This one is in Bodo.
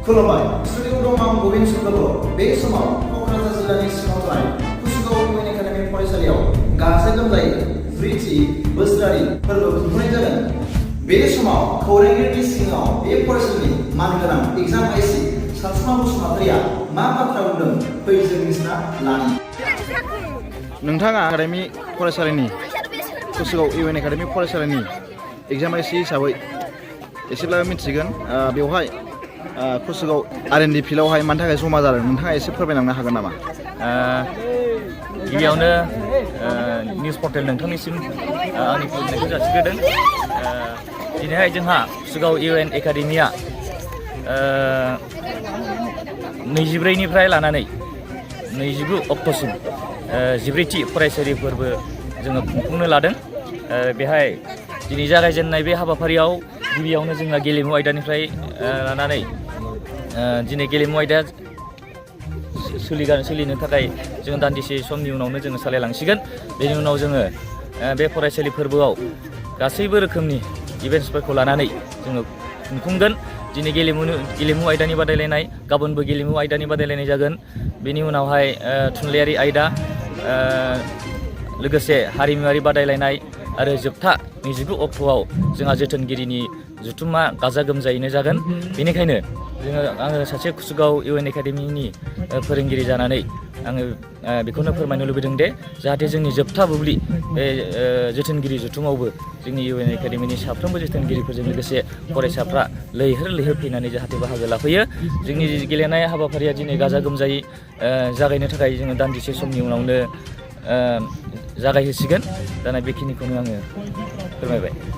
खुलुमबाय स्टुडिअ दं आं गबिन सुब्रबो बे समाव क'क्राझार जिल्लानि सिङाव थानाय कुसुगाव इउएन एकाडेमि फरायसालियाव गाजा गोमजायै ब्रैथि बोसोरारि फोरबो खुंफुंनाय जादों। बे समाव खौरांगिरिनि सिङाव बे फरायसालिनि मानगोनां एग्जाम आइसि सानसुमा बसुमतारिया मा बाथ्रा बुंदों फै जों मिथिना लानि। नोंथाङा एकाडेमि फरायसालिनि कुसुगाव इउएन एकाडेमि फरायसालिनि एग्जाम आइसि हिसाबै एसेब्लाबो मिथिगोन बेवहाय कुसुगाव आर.एन.डि फिल्डआवहाय मानि थाखाय जमा जादों नोंथाङा एसे फोरमायलांनो हागोन नामा? गिबियावनो निउस पर्टेल नोंथांनिसिम आंनि खुलुमनायखौ जासिग्रोदों। दिनैहाय जोंहा कुसुगाव इउएन एकाडेमिया 24निफ्राय लानानै 29 अक्ट'सिम 14थि फरायसालि फोरबो जोङो खुंफुंनो लादों। बेहाय दिनै जागायजेननाय बे हाबाफारियाव गिबियावनो जोंहा गेलेमु आयदानिफ्राय लानानै दिनै गेलेमु आयदा सोलिनो थाखाय जों दान्दिसे समनि उनावनो जोङो सालायलांसिगोन। बेनि उनाव जोङो बे फरायसालि फोरबोआव गासैबो रोखोमनि इभेन्ट्सफोरखौ लानानै जोङो खुंफुंगोन। दिनै गेलेमु आयदानि बादायलायनाय, गाबोनबो गेलेमु आयदानि बादायलायनाय जागोन। बेनि उनावहाय थुनलाइयारि आयदा, लोगोसे हारिमुवारि बादायलायनाय आरो जोबथा 29 अक्ट'आव जोंहा जोथोनगिरिनि जथुम्मा गाजा गोमजायैनो जागोन। बेनिखायनो आङो सासे कुसुगाव इउएन एकाडेमिनि फोरोंगिरि जानानै आङो बेखौनो फोरमायनो लुबैदों दे जाहाथे जोंनि जोबथा बुब्लि बे जोथोनगिरि जथुमावबो जोंनि इउएन एकाडेमिनि साफ्रोमबो जोथोनगिरिफोरजों लोगोसे फरायसाफ्रा लैहोर फैनानै जाहाथे बाहागो लाफैयो। जोंनि गेलेनाय हाबाफारिया दिनै गाजा गोमजायै जागायनो थाखाय जोङो दान्दिसे समनि उनावनो जागायहोसिगोन। दाना बेखिनिखौनो आङो फोरमायबाय।